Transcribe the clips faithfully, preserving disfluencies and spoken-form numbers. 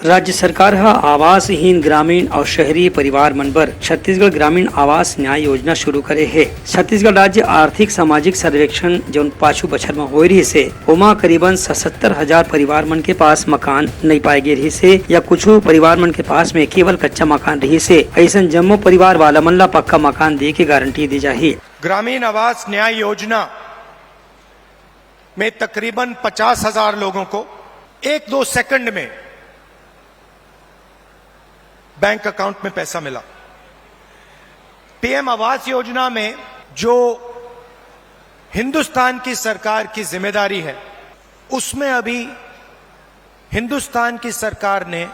राज्य सरकार ह आवासहीन ग्रामीण अउ शहरी परिवार मन बर छत्तीसगढ़ ग्रामीण आवास न्याय योजना शुरू करे हे। छत्तीसगढ़ राज्य आर्थिक सामाजिक सर्वेक्षण, जौन पाछू बछर म होए रिहिस हे, ओमा करीबन सतहत्तर हजार परिवार मन के पास मकान नइ पाए गे रिहिस हे या कुछु परिवार मन के पास में केवल कच्चा मकान रिहिस हे। अइसन जम्मो परिवार वाला मन ला पक्का मकान दे के गारंटी दी जाही। ग्रामीण आवास न्याय योजना में तकरीबन पचास हजार लोगों को एक दो सेकंड में बैंक अकाउंट में पैसा मिला। पीएम आवास योजना में जो हिंदुस्तान की सरकार की जिम्मेदारी है, उसमें अभी हिंदुस्तान की सरकार ने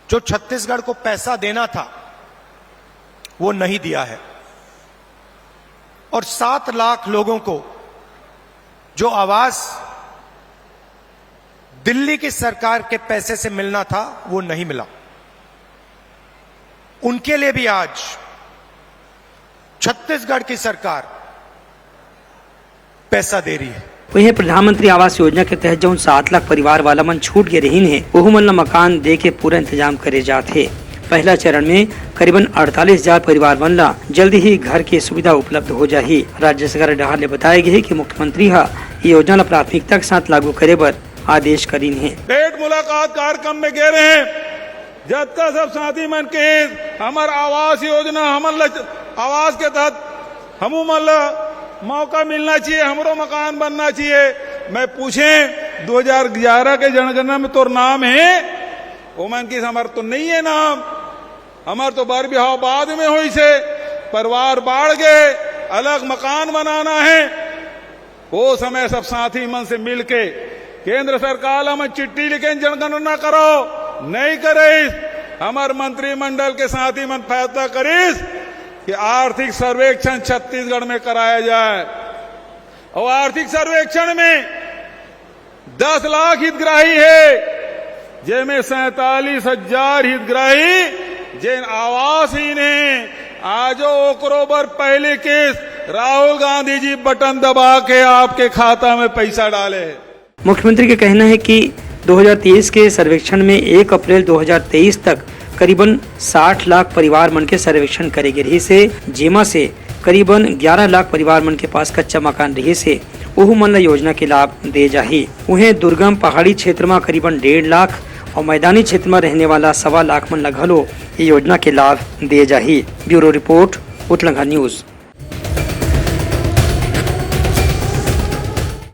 जो छत्तीसगढ़ को पैसा देना था, वो नहीं दिया है। और सात लाख लोगों को जो आवास दिल्ली की सरकार के पैसे से मिलना था, वो नहीं मिला। उनके लिए भी आज छत्तीसगढ़ की सरकार पैसा दे रही है। वहीं प्रधानमंत्री आवास योजना के तहत जौन सात लाख परिवार वाला मन छूट गे रहिन हे, ओहू मन ला मकान दे के पूरा इंतजाम करे जात हे। पहला चरण में करीबन अड़तालीस हजार परिवार मन ला जल्दी ही घर के सुविधा उपलब्ध हो जाही। राज्य सरकार डहार ले बताए गे हे कि मुख्यमंत्री ह ये योजना ला प्राथमिकता के साथ लागू करे बर आदेश करिन हे। भेंट मुलाकात कार्यक्रम में गे रहे हैं, जतका सब साथी मन के हमर आवास योजना, हमन ल आवास के तहत हमू मन ल मौका मिलना चाहिए, हमरो मकान बनना चाहिए। मैं पूछे, दो हज़ार ग्यारह के जनगणना में तोर नाम है? ओमन किस, हमर तो नहीं है नाम, हमर तो बर बिहाव बाद में होइस हे, परिवार बाढ़ गए, अलग मकान बनाना है। वो समय सब साथी मन से मिलके केंद्र सरकार ला मैं चिट्ठी लिखेन, जनगणना करो, नहीं करिस। हमर मंत्रिमंडल के साथी मन फैसला करिस कि आर्थिक सर्वेक्षण छत्तीसगढ़ में कराया जाए। और आर्थिक सर्वेक्षण में दस लाख हितग्राही है, जेमे सैंतालीस हजार हितग्राही जेन आवासहीन है। आजो ओकरो बर पहली किस्त राहुल गांधी जी बटन दबा के आपके खाता में पैसा डाले है। मुख्यमंत्री के कहना है कि दो हज़ार तेईस के सर्वेक्षण में एक अप्रैल दो हज़ार तेईस तक करीबन साठ लाख परिवार मन के सर्वेक्षण करे गे रिहिस हे, जेमा से करीबन ग्यारह लाख परिवार मन के पास कच्चा मकान रिहिस हे, ओहू मन ला योजना के लाभ दे जाही। उहें, दुर्गम पहाड़ी क्षेत्र म करीबन डेढ़ लाख अउ मैदानी क्षेत्र म रहने वाला सवा लाख मन ला घलो ये योजना के लाभ दे जाही। Bureau report, Utlangha news.